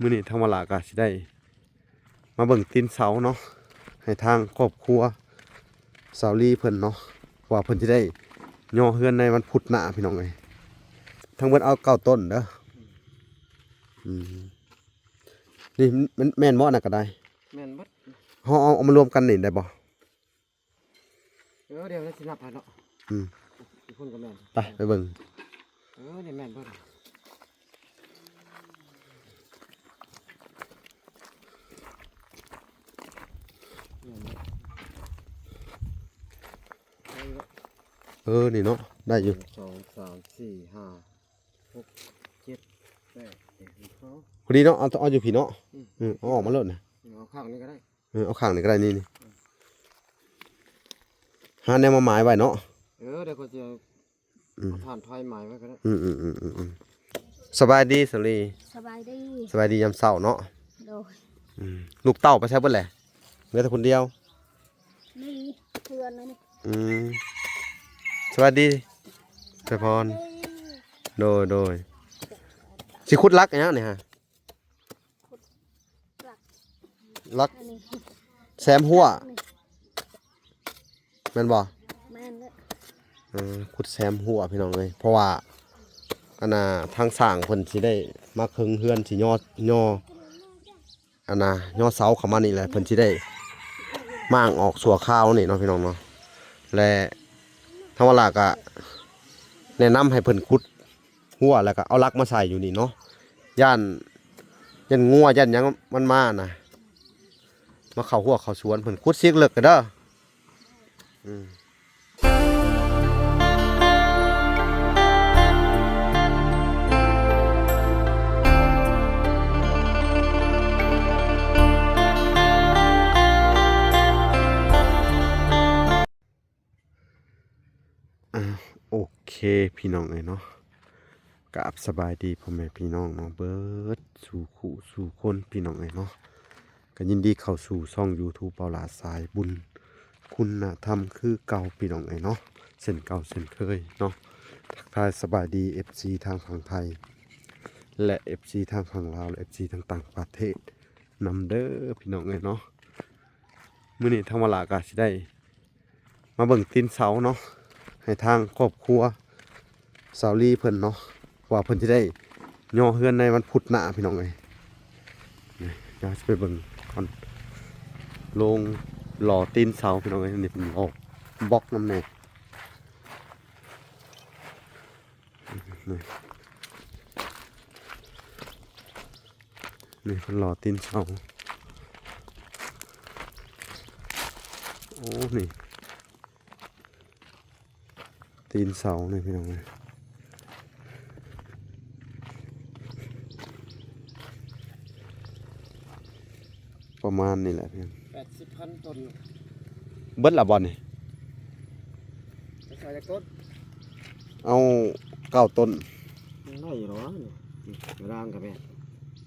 ມື້ນີ້ທາງວາລາກໍຊິໄດ້ມາເບິ່ງຕີນເສົາເນາະ ໃຫ້ທາງຄອບຄົວສາວລີເພິ່ນເນາະ ວ່າເພິ່ນຊິໄດ້ຍໍເຮືອນໃນວັນພຸດໜ້າພີ່ນ້ອງເອີຍ. ທັງເບິດເອົາເກົ້າຕົ້ນເດີ. ອືມ ນີ້ມັນແມ່ນບໍ່ ອັນນັ້ນກໍໄດ້ ແມ່ນເບິດ. ເຮົາເອົາ ເອົາມາລວມກັນນີ້ໄດ້ບໍ່? ເອີ ດຽວຊິນັບໃຫ້ເນາະ. ອືມ ອີກຄົນກໍແມ່ນ. ໄປ ໄປເບິ່ງ. ເອີ ນີ້ແມ່ນເບິດ. ແມ່ນເບິດ. ເອີ ນີ້ເນາະ ໄດ້ຢູ່. ໜຶ່ງ ສອງ ສາມ ສີ່ ຫ້າ ຫົກ ເຈັດ ແປດ ເກົ້າ ພໍດີເນາະ. ເອົາ ເອົາຢູ່ພີ້ເນາະ. ອືມ ເອີ ເອົາອອກມາໂລດນະ. ເອົາຂ້າງນີ້ກໍໄດ້. ເອີ ເອົາຂ້າງນີ້ກໍໄດ້ ນີ້ ນີ້ ຫາແນວມາໝາຍໄວ້ເນາະ. ເອີ ດຽວຂ້ອຍຊິເອົາ ອືມ ຖ່ານໄຟໝາຍໄວ້ກໍໄດ້. ອືມໆໆໆ ສະບາຍດີສາວລີ. ສະບາຍດີ. ສະບາຍດີຍາມເຊົ້າເນາະ. ໂດຍ. ອືມ ລູກເຕົ້າໄປໃສເບິດແຫຼະ? ເຫຼືອແຕ່ຄົນດຽວ. ນີ້ເພື່ອນນີ້. ອືມ ສະບາຍດີໄພພອນ. ໂດຍໆ. ຊິຂຸດຫຼັກຫຍັງນີ້ຮະ? ຫຼັກ ອັນນີ້ ແຊມຮົ້ວ ແມ່ນບໍ່? ແມ່ນເດີ. ເອີ ຂຸດແຊມຮົ້ວພີ່ນ້ອງເອີຍ ເພາະວ່າ ອັນນ່າ ທາງຊ່າງເພິ່ນຊິໄດ້ມາເຄິ່ງເຮືອນ ຊິຍໍ ຍໍ ອັນນ່າ ຍໍເສົາເຂົ້າມານີ້ແຫຼະ ເພິ່ນຊິໄດ້ມ້າງອອກຊົ່ວຄາວນີ້ເນາະ ພີ່ນ້ອງເນາະ. ແລະ ທາງວາລາກະແນະນຳໃຫ້ເພິ່ນຂຸດ ຮົ້ວ ແລ້ວກໍເອົາຫຼັກມາໃສ່ຢູ່ນີ້ເນາະ ຢ້ານ ຢ້ານງົວ ຢ້ານຫຍັງມັນມານະ ມາເຂົ້າຮົ້ວເຂົ້າສວນເພິ່ນ. ຂຸດເຊກເລິກເດີ. ອືມ ອ່າ ໂອເຄ ພີ່ນ້ອງເອີຍເນາະ ກາບສະບາຍດີພໍ່ແມ່ພີ່ນ້ອງເນາະ ເບິດສູ່ຄູ່ສູ່ຄົນ ພີ່ນ້ອງເອີຍເນາະ. ກໍຍິນດີເຂົ້າສູ່ຊ່ອງຢູທູບ ເບົາຫຼ້າສາຍບຸນຄຸນນະທຳຄືເກົ່າ ພີ່ນ້ອງເອີຍເນາະ ເຊັ່ນເກົ່າເຊັ່ນເຄີຍເນາະ. ທັກທາຍສະບາຍດີເອັຟຊີທາງຝັ່ງໄທ ແລະ ເອັຟຊີທາງຝັ່ງລາວ ແລະ ເອັຟຊີທາງຕ່າງປະເທດນຳເດີ ພີ່ນ້ອງເອີຍເນາະ. ມື້ນີ້ທາງວາລາກໍຊິໄດ້ ມາເບິ່ງຕີນເສົາເນາະ ໃຫ້ທາງຄອບຄົວສາວລີເພິ່ນເນາະ ວ່າເພິ່ນຊິໄດ້ຍໍເຮືອນໃນວັນພຸດໜ້າ ພີ່ນ້ອງເອີຍ. ນີ້ ດຽວຊິໄປເບິ່ງກ່ອນ ໂລງຫຼໍ່ຕີນເສົາ ພີ່ນ້ອງເອີຍ. ນີ້ເພິ່ນຫຼໍ່ບລັອກນຳແດ່. ນີ້ ນີ້ເພິ່ນຫຼໍ່ຕີນເສົາ. ໂອ້ ນີ້ ຕີນເສົານີ້ພີ່ນ້ອງເອີຍ. ປະມານນີ້ແຫຼະພີ່ນ້ອງ. ແປດສິບພັນຕົ້ນ. ເບິດລະບໍ່ນີ້? ຈະໃສ່ຈັກຕົ້ນ? ເອົາເກົ້າຕົ້ນ. ຍັງໄດ້ຢູ່ດອກ ນີ້ ນີ້ ລາງກໍແມ່ນ.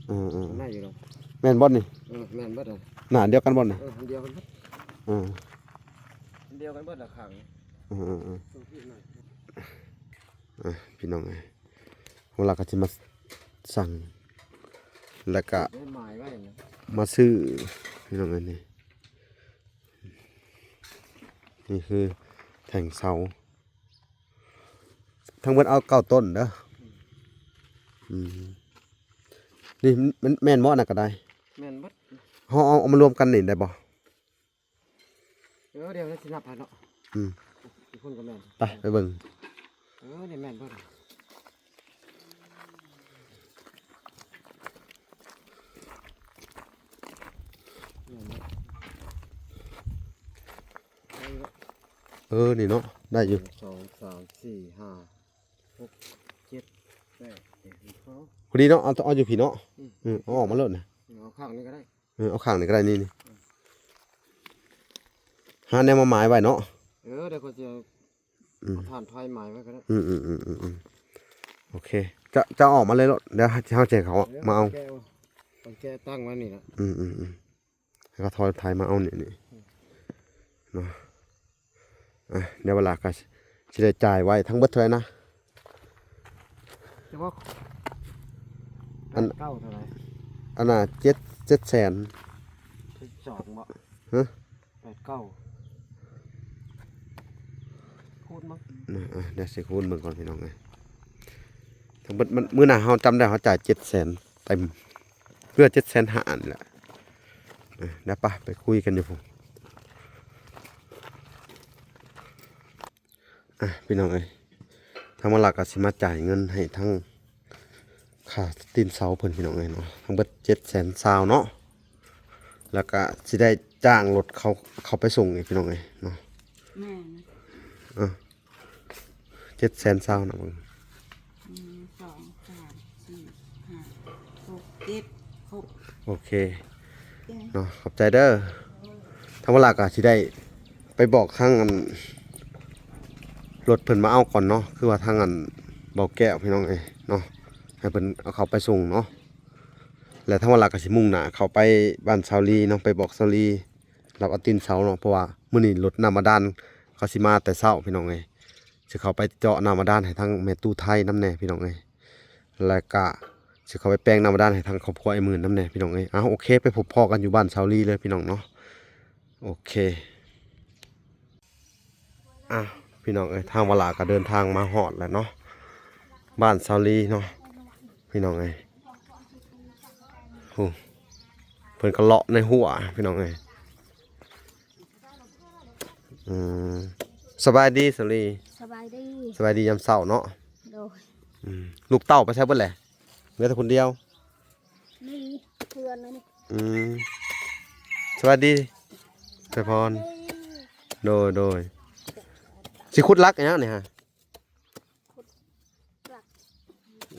ເອີໆ ຍັງໄດ້ຢູ່ດອກ. ແມ່ນບໍ່ນີ້? ເອີ ແມ່ນເບິດ. ໜ້າອັນດຽວກັນບໍ່ນີ້? ເອີ ອັນດຽວກັນເບິດ. ເອີ ອັນດຽວກັນເບິດລະຄັງ. ເອີໆໆ ອ່ະ ພີ່ນ້ອງເອີຍ ເຮົາລະກໍຊິມາສັ່ງ ແລ້ວກະມາຊື້ ພີ່ນ້ອງເອີຍ. ນີ້ ນີ້ຄືແທ່ງເສົາ ທັງເບິດເອົາເກົ້າຕົ້ນເດີ. ອືມ ນີ້ມັນແມ່ນບໍ່ ອັນນັ້ນກໍໄດ້ ແມ່ນເບິດ. ເຮົາເອົາ ເອົາມາລວມກັນນີ້ໄດ້ບໍ່? ເອີ ດຽວຊິນັບໃຫ້ເນາະ. ອືມ ອີກຄົນກໍແມ່ນ. ໄປ ໄປເບິ່ງ. ເອີ ນີ້ແມ່ນເບິດ. ແມ່ນເບິດ. ເອີ ນີ້ເນາະ ໄດ້ຢູ່. ໜຶ່ງ ສອງ ສາມ ສີ່ ຫ້າ ຫົກ ເຈັດ ແປດ ເກົ້າ ພໍດີເນາະ. ເອົາ ເອົາຢູ່ພີ້ເນາະ. ອືມ ອືມ ເອົາອອກມາໂລດນະ. ເອົາຂ້າງນີ້ກໍໄດ້. ເອີ ເອົາຂ້າງນີ້ກໍໄດ້ ນີ້ ນີ້ ຫາແນວມາໝາຍໄວ້ເນາະ. ເອີ ດຽວຂ້ອຍຊິເອົາ ອືມ ຖ່ານໄຟໝາຍໄວ້ກໍໄດ້. ອືມໆໆໆ ໂອເຄ ຈະ ຈະເອົາອອກມາເລີຍໂລດ. ດຽວເຮົາຈະໃຫ້ເຂົາ ເອີ ມາເອົາ. ແກະ ແກະຕັ້ງໄວ້ນີ້ລະ. ອືມໆໆ ໃຫ້ເຂົາຖອຍຖ່າຍມາເອົານີ້ ນີ້ ອືມ ເນາະ. ອ່ະ ດຽວເວລາກໍຊິໄດ້ຈ່າຍໄວ້ທັງເບິດເທົ່າໃດນະ? ຈະບອກ ອັນ ແປດເກົ້າເທົ່າໃດ? ອັນນ່າ ເຈັດ ເຈັດແສນ ເຈັດສອງບໍ່? ຮະ? ແປດເກົ້າ ຄູນເບິ່ງ ນະ ອ່ະ ດຽວຊິຄູນເບິ່ງກ່ອນພີ່ນ້ອງເອີຍ. ທັງເບິດມັນ ມື້ໜ້າເຮົາຈຳໄດ້ ເຮົາຈ່າຍເຈັດແສນເຕັມ ເກືອບເຈັດແສນຫ້າຫັ້ນແຫຼະ. ເອີ ດຽວປະ ໄປຄຸຍກັນຢູ່ພຸ້ນ. ອ່ະ ພີ່ນ້ອງເອີຍ ທາງມາລາກະຊິມາຈ່າຍເງິນໃຫ້ທັງຄ່າຕີນເສົາເພິ່ນ ພີ່ນ້ອງເອີຍເນາະ, ທັງເບິດເຈັດແສນຊາວເນາະ. ແລ້ວກະຊິໄດ້ຈ້າງລົດເຂົາ ເຂົາໄປສົ່ງອີກ ພີ່ນ້ອງເອີຍເນາະ. ແມ່ນ ເອີ ເຈັດແສນຊາວນະເບິ່ງ ໜຶ່ງ ສອງ ສາມ ສີ່ ຫ້າ ຫົກ ເຈັດ ຄົບ ໂອເຄເນາະ. ຂອບໃຈເດີ. ທາງມາລາກະຊິໄດ້ໄປບອກທາງອັນ ລົດເພິ່ນມາເອົາກ່ອນເນາະ, ຄືວ່າທາງອັນ ເບົາແກ້ວ ພີ່ນ້ອງເອີຍເນາະ ໃຫ້ເພິ່ນເອົາເຂົ້າໄປສົ່ງເນາະ. ແລະ ທາງມາລາກະຊິມຸ່ງໜ້າເຂົ້າໄປບ້ານສາວລີເນາະ, ໄປບອກສາວລີ ຮັບເອົາຕີນເສົາເນາະ, ເພາະວ່າມື້ນີ້ລົດນ້ຳບາດານເຂົາຊິມາແຕ່ເຊົ້າ ພີ່ນ້ອງເອີຍ. ຊິເຂົ້າໄປເຈາະນ້ຳບາດານໃຫ້ທາງແມ່ຕູ້ໄທນຳແດ່ ພີ່ນ້ອງເອີຍ, ແລ້ວກະຊິເຂົ້າໄປແປງນ້ຳບາດານໃຫ້ທາງຄອບຄົວອ້າຍໝື່ນນຳແດ່ ພີ່ນ້ອງເອີຍ. ເອົາ ໂອເຄ ໄປພົບພໍ້ກັນຢູ່ບ້ານສາວລີເລີຍ ພີ່ນ້ອງເນາະ. ໂອເຄເນາະ ພີ່ນ້ອງເອີຍ ທາງມາລາກະເດີນທາງມາຮອດແລ້ວເນາະ ບ້ານສາວລີເນາະ ພີ່ນ້ອງເອີຍ. ໂອ້ ເພິ່ນກະເລາະໃນຮົ້ວ ພີ່ນ້ອງເອີຍ. ອືມ ສະບາຍດີສາວລີ. ສະບາຍດີ ສະບາຍດີຍາມເຊົ້າເນາະ. ໂດຍ ອືມ ລູກເຕົ້າໄປໃສເບິດແຫຼະ? ເຫຼືອແຕ່ຄົນດຽວ ນີ້ເພື່ອນນີ້. ອືມ ສະບາຍດີໄພພອນ. ໂດຍ ໂດຍ ຊິຂຸດຫຼັກອີຫຍັງນີ້ຮະ?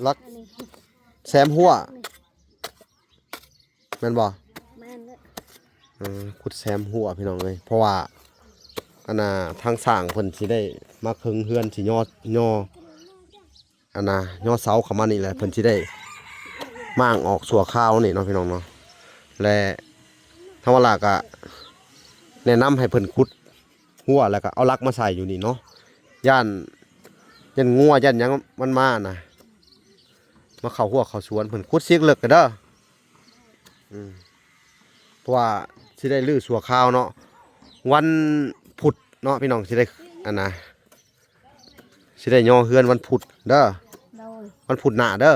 ຫຼັກ ອັນນີ້ ແຊມຮົ້ວ ແມ່ນບໍ່? ແມ່ນເລີຍ. ເອີ ຂຸດແຊມຮົ້ວ ພີ່ນ້ອງເອີຍ, ເພາະວ່າ ອັນນ່າ ທາງຊ່າງເພິ່ນຊິໄດ້ມາເຄິ່ງເຮືອນ ຊິຍໍ ຍໍ ອັນນ່າ ຍໍເສົາເຂົ້າມານີ້ແຫຼະ, ເພິ່ນຊິໄດ້ມ້າງອອກຊົ່ວຄາວນີ້ເນາະ ພີ່ນ້ອງເນາະ. ແລະ ທາງມາລາກະແນະນຳໃຫ້ເພິ່ນຂຸດ ຮົ້ວ ແລ້ວກະເອົາຫຼັກມາໃສ່ຢູ່ນີ້ເນາະ, ຢ້ານ ຢ້ານງົວ ຢ້ານຫຍັງມັນມານະ ມາເຂົ້າຮົ້ວເຂົ້າສວນ. ເພິ່ນຂຸດເຊກເລິກກະເດີ ອືມ ເພາະວ່າຊິໄດ້ຮື້ຊົ່ວຄາວເນາະ, ວັນພຸດເນາະ ພີ່ນ້ອງ ຊິໄດ້ ອັນນ່າ ຊິໄດ້ຍໍເຮືອນວັນພຸດເດີ. ໂດຍ ວັນພຸດໜ້າເດີ.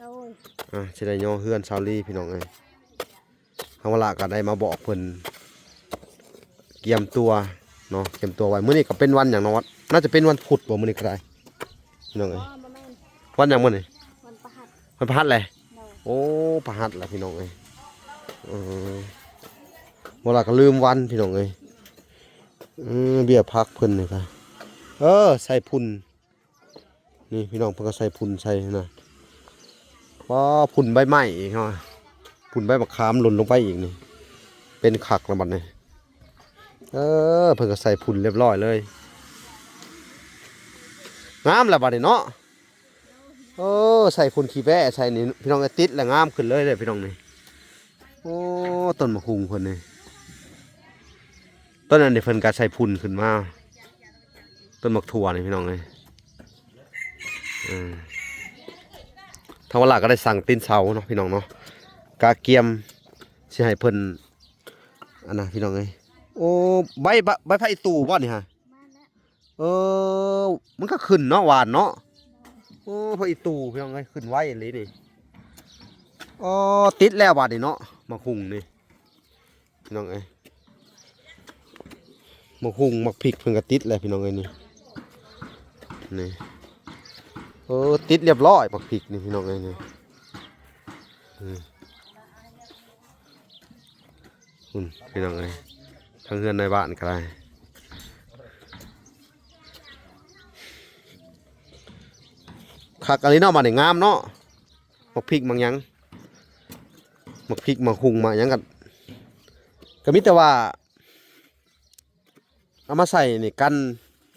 ໂດຍ ອ່າ ຊິໄດ້ຍໍເຮືອນສາວລີ ພີ່ນ້ອງເອີຍ. ທາງວະລະກໍໄດ້ມາບອກເພິ່ນກຽມຕົວເນາະ, ກຽມຕົວໄວ້. ມື້ນີ້ກໍເປັນວັນຫຍັງເນາະ? ໜ້າຈະເປັນວັນພຸດບໍ່? ມື້ນີ້ກໍໄດ້ ພີ່ນ້ອງເອີຍ. ບໍ່ ບໍ່ແມ່ນ ວັນຫຍັງມື້ນີ້? ວັນພະຫັດ ວັນພະຫັດແຫຼະ. ໂດຍ ໂອ້ ພະຫັດແຫຼະ ພີ່ນ້ອງເອີຍ. ເອີ ວະລະກໍລືມວັນ ພີ່ນ້ອງເອີຍ. ເອີ ເບ້ຍຜັກເພິ່ນນີ້ກໍ ເອີ ໃສ່ຝຸ່ນ ນີ້ພີ່ນ້ອງ ເພິ່ນກໍໃສ່ຝຸ່ນໃສ່ນະ. ວ້າ ຝຸ່ນໃບໄມ້ອີກເນາະ, ຝຸ່ນໃບບັກຂາມຫຼົ່ນລົງໄປອີກນີ້ ເປັນຄັກແລ້ວບັດນີ້. ເອີ ເພິ່ນກໍໃສ່ຝຸ່ນລຽບຮ້ອຍເລີຍ, ງາມແລ້ວບັດນີ້ເນາະ. ເອີ ໃສ່ຝຸ່ນຂີ້ແບ້ໃສ່ນີ້ ພີ່ນ້ອງເອີຍ, ຕິດແລ້ວງາມຂຶ້ນເລີຍເດ້ ພີ່ນ້ອງນີ້. ໂອ້ ຕົ້ນໝາກຫຸ່ງເພິ່ນນີ້ ຕົ້ນນັ້ນເດ ເພິ່ນກໍໃສ່ຝຸ່ນຂຶ້ນມາ, ຕົ້ນໝາກຖົ່ວນີ້ ພີ່ນ້ອງເອີຍ. ເອີ ທາງວະລະກໍໄດ້ສັ່ງຕີນເສົາເນາະ ພີ່ນ້ອງເນາະ, ກະກຽມຊິໃຫ້ເພິ່ນ ອັນນະ ພີ່ນ້ອງເອີຍ. ໂອ້ ໃບ ໃບ ໃບຜັກອີ່ຕູບໍ່ນີ້ຫະ? ເອີ ມັນກໍຂຶ້ນເນາະ ຫວານເນາະ. ໂອ້ ຜັກອີ່ຕູ ພີ່ນ້ອງເອີຍ ຂຶ້ນໄວອີ່ຫຼີນີ້. ອໍ ຕິດແລ້ວບາດນີ້ເນາະ ໝາກຫຸ່ງນີ້ ພີ່ນ້ອງເອີຍ. ໝາກຫຸ່ງ ໝາກພິກເພິ່ນກໍຕິດແລ້ວ ພີ່ນ້ອງເອີຍ ນີ້ ນີ້. ເອີ ຕິດລຽບຮ້ອຍ ໝາກພິກນີ້ ພີ່ນ້ອງເອີຍ ນີ້. ອືມ ພຸ້ນ ພີ່ນ້ອງເອີຍ ທາງເຮືອນນາຍບ້ານກໍໄດ້ ຄັກອີ່ຫຼີເນາະ. ບາດນີ້ງາມເນາະ ໝາກພິກໝາກຫຍັງ ໝາກພິກໝາກຫຸ່ງໝາກຫຍັງກໍ ກໍມີແຕ່ວ່າ ເອົາມາໃສ່ນີ້ກັນ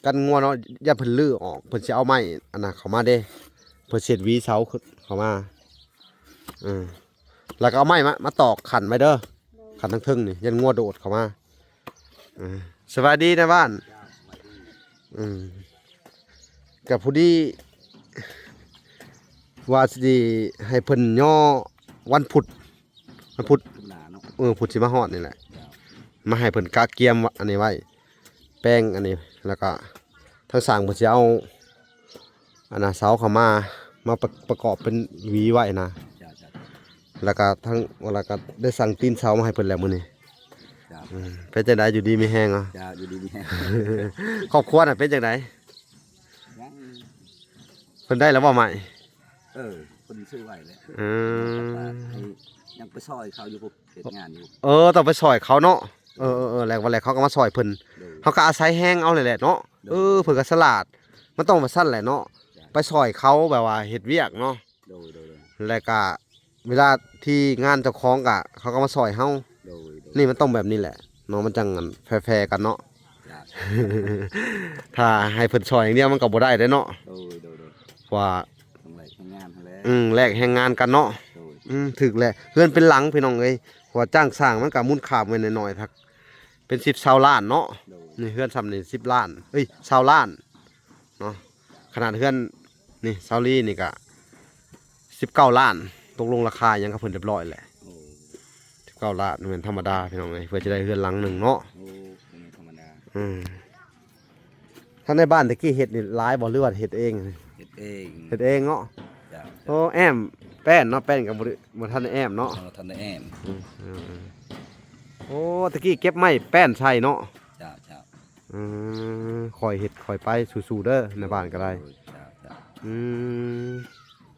ກັນງົວເນາະ, ຢ້ານເພິ່ນຮື້ອອກ ເພິ່ນຊິເອົາໄມ້ອັນນະເຂົ້າມາເດ້ ເພິ່ນຊິເຮັດຫວີເສົາເຂົ້າມາ. ເອີ ແລ້ວກໍເອົາໄມ້ມາ ມາຕອກຂັ້ນໄວ້ເດີ ຂັ້ນທາງເທິງນີ້ ຢ້ານງົວໂດດເຂົ້າມາ. ເອີ ສະບາຍດີນາຍບ້ານ. ເອີ ກໍພໍດີວ່າຊິໃຫ້ເພິ່ນຍໍວັນພຸດ ວັນພຸດ ທຸກໜ້າເນາະ ເອີ ພຸດຊິມາຮອດນີ້ແຫຼະ ເຈົ້າ ມາໃຫ້ເພິ່ນກະກຽມອັນນີ້ໄວ້ ແປງອັນນີ້ ແລ້ວກະທາງຊ່າງເພິ່ນຊິເອົາ ອັນນະ ເສົາເຂົ້າມາ ມາປະ ປະກອບເປັນຫວີໄວ້ນະ ເຈົ້າ ເຈົ້າ ແລ້ວກະທັງ ແລ້ວກະໄດ້ສັ່ງຕີນເສົາມາໃຫ້ເພິ່ນແລ້ວມື້ນີ້ ເຈົ້າ ອືມ ເປັນຈັ່ງໃດ ຢູ່ດີມີແຮງເນາະ? ເຈົ້າ ຢູ່ດີມີແຮງ ຄອບຄົວນະເປັນຈັ່ງໃດ? ຍັງ ເພິ່ນໄດ້ແລ້ວບໍ່ໄມ້? ເອີ ເພິ່ນຊື້ໄວ້ແລ້ວ ອືມ ຍັງໄປຊ່ອຍເຂົາຢູ່ພຸ້ນ ເຮັດງານຢູ່ ເອີ ຕ້ອງໄປຊ່ອຍເຂົາເນາະ ເອີໆໆ ແລ້ວ ແລ້ວເຂົາກໍມາຊ່ອຍເພິ່ນ ໂດຍ ເຮົາກໍອາໄສແຮງເອົາແຫຼະເນາະ ໂດຍ ເອີ ເພິ່ນກໍສະຫຼາດ ມັນຕ້ອງວ່າຊັ້ນແຫຼະເນາະ ເຈົ້າ ໄປຊ່ອຍເຂົາແບບວ່າເຮັດວຽກເນາະ ໂດຍໆໆ ແລ້ວກະເວລາທີ່ງານເຈົ້າຂອງກະ ເຂົາກໍມາຊ່ອຍເຮົາ ໂດຍໆ ນີ້ມັນຕ້ອງແບບນີ້ແຫຼະເນາະ ມັນຈັ່ງອັນແຟໆກັນເນາະ ເຈົ້າ ຖ້າໃຫ້ເພິ່ນຊ່ອຍຢ່າງດຽວມັນກໍບໍ່ໄດ້ເດ້ເນາະ ໂດຍໆໆ ເພາະວ່າ ຕ້ອງແລກແຮງງານຫັ້ນແຫຼະ ອືມ ແລກແຮງງານກັນເນາະ ໂດຍ ອືມ ຖືກແຫຼະ ເຮືອນເປັນຫຼັງພີ່ນ້ອງເອີຍ ເພາະວ່າຈ້າງສ້າງມັນກໍມູນຄ່າບໍ່ແມ່ນໜ້ອຍໆ ຖ້າເປັນສິບຊາວລ້ານເນາະ ໂດຍ ນີ້ເຮືອນຊ່ຳນີ້ສິບລ້ານ ເອີຍ ຊາວລ້ານເນາະ ຂະໜາດເຮືອນນີ້ ຊາວລີນີ້ກະສິບເກົ້າລ້ານ ຕົກລົງລາຄາຫຍັງກັບເພິ່ນຮຽບຮ້ອຍແຫຼະ ໂອ້ ສິບເກົ້າລ້ານ ບໍ່ແມ່ນທຳມະດາພີ່ນ້ອງເອີຍ ເພື່ອຈະໄດ້ເຮືອນຫຼັງໜຶ່ງເນາະ ໂອ້ ບໍ່ແມ່ນທຳມະດາ ອືມ ທາງໃນບ້ານແຕ່ກີ້ເຮັດນີ້ຫຼາຍບໍ່ ຫຼືວ່າເຮັດເອງ? ເຮັດເອງ ເຮັດເອງເນາະ ເຈົ້າ ໂອ້ ແອ້ມແປ້ນເນາະ ແປ້ນກໍບໍ່ໄດ້ ບໍ່ທັນໄດ້ແອ້ມເນາະ ຍັງບໍ່ທັນໄດ້ແອ້ມ ອືມ ໂອ້ ແຕ່ກີ້ເກັບໄມ້ແປ້ນໃສ່ເນາະ ເຈົ້າ ເຈົ້າ ອືມ ຄ່ອຍເຮັດຄ່ອຍໄປ ສູ້ໆເດີ ໃນບ້ານກໍໄດ້ ເຈົ້າ ເຈົ້າ ອືມ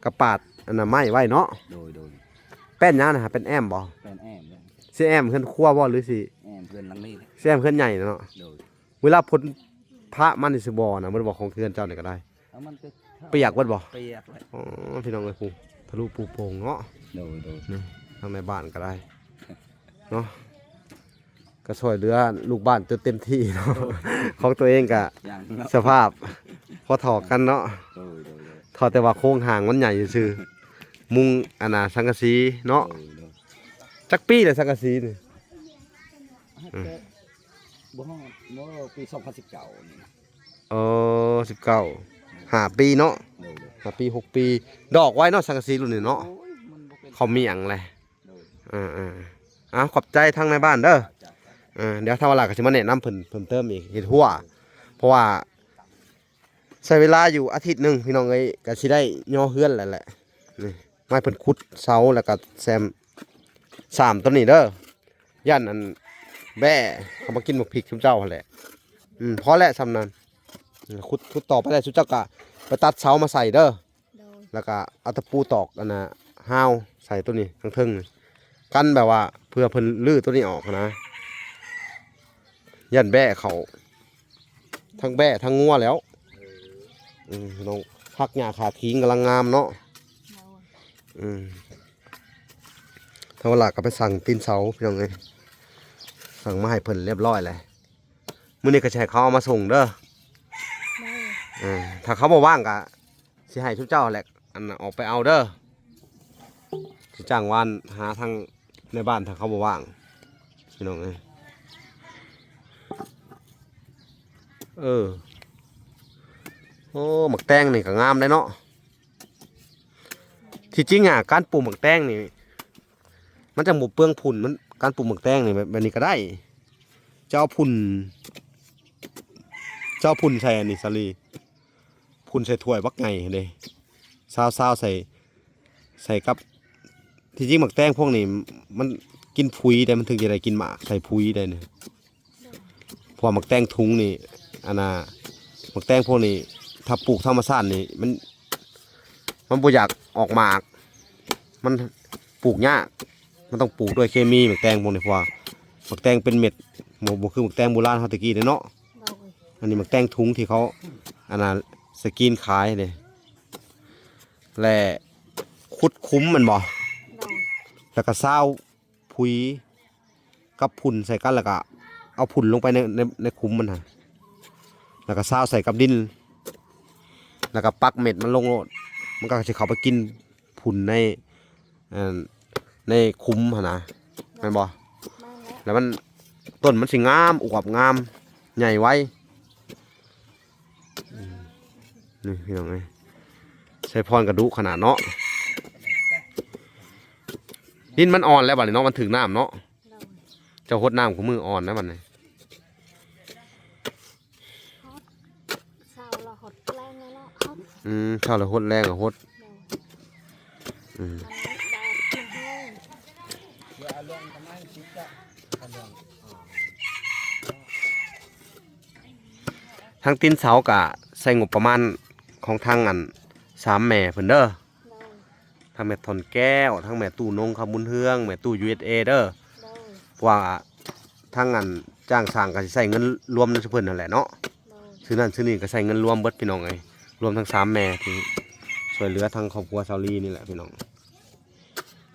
ກະປາດອັນນະໄມ້ໄວ້ເນາະ ໂດຍໆ ແປ້ນຫຍັງນະ ແປ້ນແອ້ມບໍ່? ແປ້ນແອ້ມ ຊິແອ້ມເຮືອນຄົວບໍ່ ຫຼືຊິ ແອ້ມເຮືອນຫຼັງນີ້ແຫຼະ ຊິແອ້ມເຮືອນໃຫຍ່ເນາະ ໂດຍ ເວລາຝົນພະມານີ້ຊິບໍ່ນະ ມັນບໍ່ ຂອງເຮືອນເຈົ້ານີ້ກໍໄດ້ ເອົາມັນກໍ ປຽກເບິດບໍ່? ປຽກແຫຼະ ອໍ ພີ່ນ້ອງເອີຍ ພູທະລຸປູໂປ່ງເນາະ ໂດຍໆ ນີ້ທາງໃນບ້ານກໍໄດ້ເນາະ ກໍຊ່ວຍເຫຼືອລູກບ້ານຈົນເຕັມທີ່ເນາະ ຂອງຕົວເອງກໍ ຍັງເນາະ ສະພາບພໍທໍ່ກັນເນາະ ໂດຍໆໆ ທໍ່ແຕ່ວ່າໂຄງຮ່າງມັນໃຫຍ່ຊື່ໆ ມຸງອັນນະສັງກະສີເນາະ ໂດຍໆ ຈັກປີແລ້ວສັງກະສີນີ້? ອືມ ບໍ່ຮອດ ບໍ່ ປີສອງພັນສິບເກົ້ານີ້ນະ ເອີ ສິບເກົ້າ ຫ້າປີເນາະ ໂດຍໆ ຫ້າປີ ຫົກປີ ດອກໄວເນາະ ສັງກະສີລຸ້ນນີ້ເນາະ ໂອ້ຍ ມັນບໍ່ເປັນ ເຂົ້າໝ້ຽງແຫຼະ ໂດຍ ເອີໆ ເອົາ ຂອບໃຈທາງນາຍບ້ານເດີ ເອີ ດຽວທາງວາລາກໍຊິມາແນະນຳເພິ່ນເພີ່ມເຕີມອີກ ເຮັດຮົ້ວ ເພາະວ່າໃຊ້ເວລາຢູ່ອາທິດໜຶ່ງ ພີ່ນ້ອງເອີຍ ກໍຊິໄດ້ຍໍເຮືອນແລ້ວແຫຼະ ນີ້ ມາໃຫ້ເພິ່ນຂຸດເສົາ ແລ້ວກໍແຊມ ສາມ ຕົວນີ້ເດີ ຢ້ານອັນແບ້ເຂົາມາກິນໝາກພິກຊຸມເຈົ້າຫັ້ນແຫຼະ ອືມ ພໍແລ້ວຊ່ຳນັ້ນ ອືມ ຂຸດ ຂຸດຕໍ່ໄປແລ້ວ ຊຸມເຈົ້າກະໄປຕັດເສົາມາໃສ່ເດີ ໂດຍ ແລ້ວກະເອົາຕະປູຕອກອັນນ່າ ຮາວໃສ່ຕົວນີ້ທາງເທິງ ກັນແບບວ່າເພື່ອເພິ່ນຮື້ຕົວນີ້ອອກຫັ້ນນະ ຢ້ານແບ້ເຂົາ ທັງແບ້ທັງງົວແລ້ວ ເອີ ອືມ ພີ່ນ້ອງ ພັກຫຍ້າຂາຂິງກຳລັງງາມເນາະ ໂດຍ ອືມ ທາງວາລາກໍໄປສັ່ງຕີນເສົາ ພີ່ນ້ອງເອີຍ ສັ່ງມາໃຫ້ເພິ່ນຮຽບຮ້ອຍແລ້ວ ມື້ນີ້ກໍຊິໃຫ້ເຂົາເອົາມາສົ່ງເດີ ໂດຍ ເອີ ຖ້າເຂົາບໍ່ວ່າງກໍຊິໃຫ້ຊຸມເຈົ້າແຫຼະ ອັນ ອອກໄປເອົາເດີ ຊິຈ້າງວານຫາທາງໃນບ້ານ ຖ້າເຂົາບໍ່ວ່າງ ພີ່ນ້ອງເອີຍ ເອີ ໂອ້ ໝາກແຕງນີ້ກໍງາມເດ້ເນາະ ທີ່ຈິງອະ ການປູກໝາກແຕງນີ້ ມັນຈັ່ງບໍ່ເປືອງຝຸ່ນ ມັນ ການປູກໝາກແຕງນີ້ ແບບ ແບບນີ້ກໍໄດ້ ຈະເອົາຝຸ່ນ ຈະເອົາຝຸ່ນໃສ່ອັນນີ້ສາລີ ຝຸ່ນໃສ່ຖ້ວຍບັກໃຫຍ່ຫັ້ນເດ້ ຊາວໆ ໃສ່ ໃສ່ກັບ ທີ່ຈິງໝາກແຕງພວກນີ້ ມັນກິນຝຸ່ນໄດ້ ມັນເຖິງຈະໄດ້ກິນໝາກ ໃສ່ຝຸ່ນໄດ້ນີ້ ເພາະວ່າໝາກແຕງທຸງນີ້ ອັນນ່າ ໝາກແຕງພວກນີ້ ຖ້າປູກທຳມະຊາດນີ້ ມັນ ມັນບໍ່ຢາກອອກໝາກ ມັນປູກຍາກ ມັນຕ້ອງປູກດ້ວຍເຄມີ ໝາກແຕງພວກນີ້ ເພາະວ່າໝາກແຕງເປັນເມັດ ບໍ່ ບໍ່ຄືໝາກແຕງໂບລານເຮົາແຕ່ກີ້ເດ້ເນາະ ໂດຍ ອັນນີ້ໝາກແຕງທຸງທີ່ເຂົາ ອັນນ່າ ສະກຣີນຂາຍເດ້ ແລະ ຂຸດຂຸມແມ່ນບໍ່ ໂດຍ ແລ້ວກໍຊາວ ຝຸ່ນກັບຝຸ່ນໃສ່ກັນ ແລ້ວກະເອົາຝຸ່ນລົງໄປໃນ ໃນ ໃນຂຸມມັນຫັ້ນ ແລ້ວກະຊາວໃສ່ກັບດິນ ແລ້ວກະປັກເມັດມັນລົງໂລດ ມັນກໍຊິເຂົ້າໄປກິນຝຸ່ນໃນ ອັນ ໃນຂຸມຫັ້ນນະ ແມ່ນບໍ່? ແມ່ນແລ້ວ ແລ້ວມັນ ຕົ້ນມັນຊິງາມ ອວບງາມ ໃຫຍ່ໄວ. ອືມ ນີ້ພີ່ນ້ອງເອີຍ ໄຊພອນກະດຸຂະໜາດເນາະ. ດິນມັນອ່ອນແລ້ວບັດນີ້ເນາະ ມັນຖືກນ້ຳເນາະ. ໂດຍ ເຈົ້າຫົດນ້ຳຄູ່ມື້ອ່ອນນະບັດນີ້. ຫົດ ເຊົ້າລະຫົດ ແລງລະຫົດ. ອືມ ເຊົ້າລະຫົດ ແລງລະຫົດ. ໂດຍ ອືມ ມັນແດດມັນແຮງ. ທາງຕີນເສົາກະໃຊ້ງົບປະມານຂອງທາງອັນສາມແມ່ເພິ່ນເດີ. ໂດຍ ທັງແມ່ທ່ອນແກ້ວ ທັງແມ່ຕູ້ນົງຄຳບຸນເຮືອງ ແມ່ຕູ້ ຢູເອສເອ ເດີ. ໂດຍ ເພາະວ່າທາງອັນຈ້າງສ້າງກໍຊິໃຊ້ເງິນລວມນຳເພິ່ນຫັ້ນແຫຼະເນາະ. ໂດຍ ຊື້ນັ້ນຊື້ນີ້ກໍໃຊ້ເງິນລວມເບິດພີ່ນ້ອງເອີຍ ລວມທັງສາມແມ່ທີ່ຊ່ວຍເຫຼືອທາງຄອບຄົວຊາວລີນີ້ແຫຼະພີ່ນ້ອງ.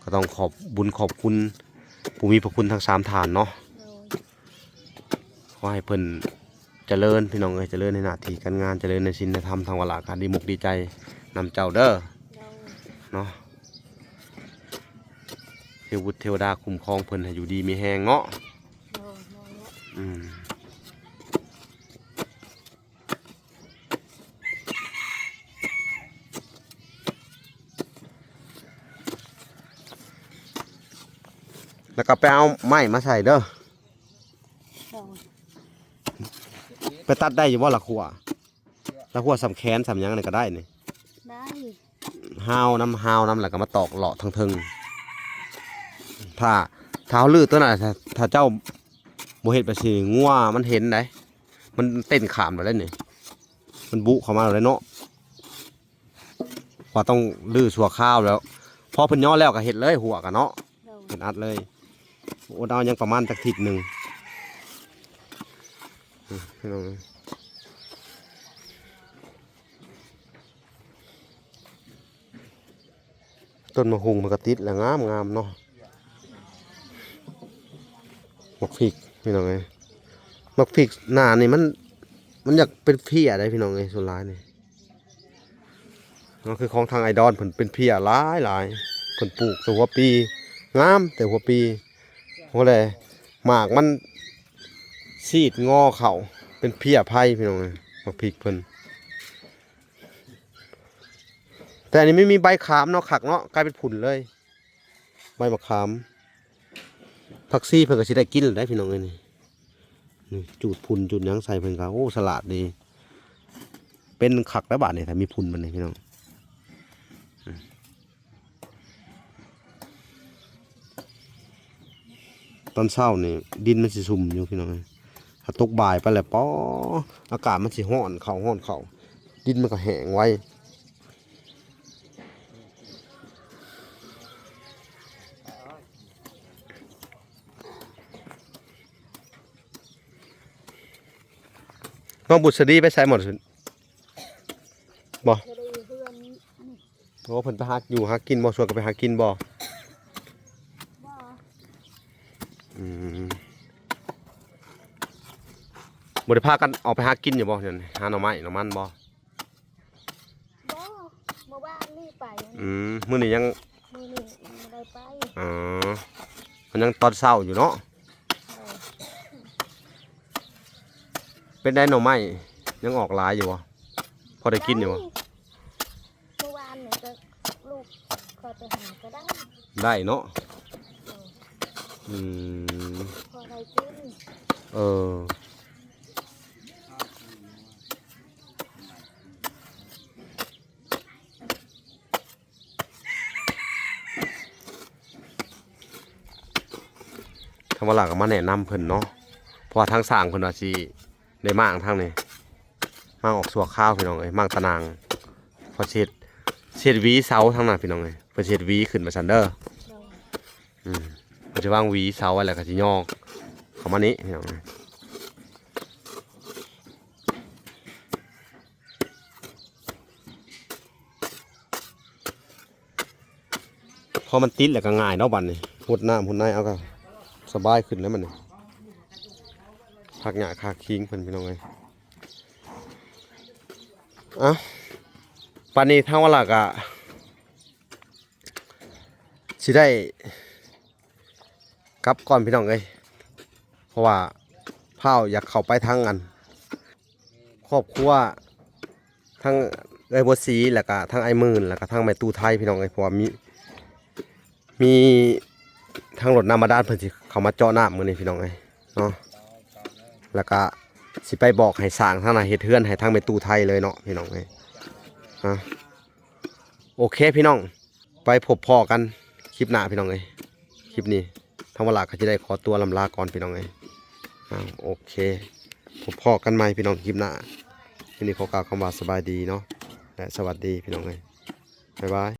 ກໍຕ້ອງຂອບບຸນຂອບຄຸນຜູ້ມີພະຄຸນທັງສາມທ່ານເນາະ. ໂດຍ ຂໍໃຫ້ເພິ່ນຈະເລີນພີ່ນ້ອງເອີຍ ຈະເລີນໃນໜ້າທີ່ການງານ ຈະເລີນໃນສິນໃນທຳ ທາງວາລະກະດີມຸກດີໃຈນຳເຈົ້າເດີ. ໂດຍ ເນາະ ເທວະບຸດເທວະດາຄຸ້ມຄອງເພິ່ນໃຫ້ຢູ່ດີມີແຮງເນາະ. ໂດຍ ແມ່ນແຫຼະ. ອືມ ແລ້ວກໍໄປເອົາໄມ້ມາໃສ່ເດີ. ໂດຍ ໄປຕັດໄດ້ຢູ່ບໍ່ລະຂົວ? ລະຂົວສ່ຳແຂນສ່ຳຫຍັງນີ້ກໍໄດ້ນີ້. ໄດ້ ຮາວນຳ ຮາວນຳ ແລ້ວກໍມາຕອກເລາະທາງເທິງ. ຖ້າ ຖ້າເຮົາຮື້ຕົວນັ້ນ ຖ້າ ຖ້າເຈົ້າບໍ່ເຮັດແບບຊີ້ ງົວມັນເຫັນໄດ໋ ມັນເຕັ້ນຂ້າມແລ້ວໄດ໋ນີ້ ມັນບຸເຂົ້າມາແລ້ວເນາະ. ວ່າຕ້ອງຮື້ຊົ່ວຄາວແລ້ວ ພໍເພິ່ນຍໍແລ້ວກໍເຮັດເລີຍ ຫົວກະເນາະ. ໂດຍ ເພິ່ນອັດເລີຍ ອົດເອົາຍັງປະມານຈັກທິດໜຶ່ງ. ອືມ ພີ່ນ້ອງເອີຍ ຕົ້ນໝາກຫຸ່ງມັນກໍຕິດແລ້ວ ງາມໆ ເນາະ. ໝາກພິກພີ່ນ້ອງເອີຍ ໝາກພິກໜ້ານີ້ມັນ ມັນຢາກເປັນເພຍໄດ໋ພີ່ນ້ອງເອີຍ ສ່ວນຫຼາຍນີ້. ກໍຄືຂອງທາງໄອດອນເພິ່ນເປັນເພຍຫຼາຍໆ ເພິ່ນປູກແຕ່ຫົວປີ ງາມແຕ່ຫົວປີ. ໂຫ ແລະ ໝາກມັນຊີດງໍເຂົ້າເປັນເພຍໄພພີ່ນ້ອງເອີຍ ໝາກພິກເພິ່ນ. ແຕ່ອັນນີ້ມັນມີໃບຂາມເນາະ ຄັກເນາະ ກາຍເປັນພຸ້ນເລີຍ. ໃບມະຂາມ ຜັກຊີເພິ່ນກໍຊິໄດ້ກິນແລ້ວໄດ໋ພີ່ນ້ອງເອີຍນີ້. ນີ້ຈູດຝຸ່ນຈູດຫຍັງໃສ່ເພິ່ນກໍ ໂອ້ ສະຫຼາດດີ ເປັນຄັກແລ້ວບາດນີ້ ຖ້າມີຝຸ່ນບາດນີ້ພີ່ນ້ອງ. ຕອນເຊົ້ານີ້ດິນມັນຊິຊຸ່ມຢູ່ພີ່ນ້ອງເອີຍ ຖ້າຕົກບ່າຍໄປແລ້ວ ປໍ ອາກາດມັນຊິຮ້ອນເຂົ້າ ຮ້ອນເຂົ້າ ດິນມັນກໍແຫ້ງໄວ. ນ້ອງບຸດສະດີໄປໃສໝົດ? ບໍ່ ສະດີເຮືອນອັນນີ້. ໂອ້ ເພິ່ນໄປຫາຢູ່ຫາກິນບໍ່? ຊວນກັນໄປຫາກິນບໍ່? ບໍ່. ອືມ ບໍ່ໄດ້ພາກັນອອກໄປຫາກິນຢູ່ບໍ່? ຫາໜໍ່ໄມ້ໜໍ່ມັນບໍ່? ບໍ່ ມື້ວານນີ້ໄປ. ອືມ ມື້ນີ້ຍັງ ມື້ນີ້ຍັງບໍ່ໄດ້ໄປ. ອໍ ມັນຍັງຕອນເຊົ້າຢູ່ເນາະ. ເອີ ເປັນໄດ ໜໍ່ໄມ້ຍັງອອກຫຼາຍຢູ່ບໍ່? ພໍໄດ້ກິນຢູ່ບໍ່? ໄດ້ ມື້ວານນີ້ກໍລູກຂ້ອຍໄປຫາກໍໄດ້. ໄດ້ເນາະ. ເອີ ອືມ ພໍໄດ້ກິນ. ເອີ ທາງວາລະກໍມາແນະນຳເພິ່ນເນາະ ເພາະວ່າທາງຊ່າງເພິ່ນວ່າຊິໄດ້ມ້າງທາງນີ້ ມ້າງອອກຊົ່ວຄາວພີ່ນ້ອງເອີຍ ມ້າງຕາໜ່າງ ເພິ່ນຊິເຮັດ ຊິເຮັດຫວີເສົາທາງນັ້ນພີ່ນ້ອງເອີຍ ເພິ່ນຊິເຮັດຫວີຂຶ້ນວ່າຊັ້ນເດີ. ໂດຍ ອືມ ເພິ່ນຊິວາງຫວີເສົາໄວ້ ແລ້ວກໍຊິຍໍເຂົ້າມານີ້ພີ່ນ້ອງເອີຍ. ພໍມັນຕິດແລ້ວກໍງ່າຍເນາະ ບັດນີ້ຫົດນ້ຳຫົດໃນເອົາກໍສະບາຍຂຶ້ນແລ້ວບັດນີ້. ຄັກຫຍ້າຄັກຄີງເພິ່ນພີ່ນ້ອງເອີຍ. ອ່ະ ບັດນີ້ທາງວາລະກະຊິໄດ້ກັບກ່ອນພີ່ນ້ອງເອີຍ ເພາະວ່າພ້າວຢາກເຂົ້າໄປທາງອັນ ຄອບຄົວທັງເອື້ອຍບົວສີ ແລ້ວກະທັງອ້າຍໝື່ນ ແລ້ວກະທັງແມ່ຕູ້ໄທພີ່ນ້ອງເອີຍ ເພາະວ່າມີ ມີ ທາງລົດນ້ຳບາດານເພິ່ນຊິເຂົ້າມາເຈາະນ້ຳມື້ນີ້ພີ່ນ້ອງເອີຍເນາະ. ແລ້ວກະຊິໄປບອກໃຫ້ຊ່າງທາງນັ້ນເຮັດເຮືອນໃຫ້ທາງແມ່ຕູ້ໄທເລີຍເນາະພີ່ນ້ອງເອີຍ. ອ່າ ໂອເຄພີ່ນ້ອງ ໄປພົບພໍ້ກັນຄລິບໜ້າພີ່ນ້ອງເອີຍ. ຄລິບນີ້ທາງວາລາກໍຈະໄດ້ຂໍຕົວລຳລາກ່ອນພີ່ນ້ອງເອີຍ. ອ່າ ໂອເຄ ພົບພໍ້ກັນໃໝ່ພີ່ນ້ອງຄລິບໜ້າ. ຄລິບນີ້ຂໍກ່າວຄຳວ່າສະບາຍດີເນາະ ແລະ ສະຫວັດດີພີ່ນ້ອງເອີຍ. ບາຍບາຍ.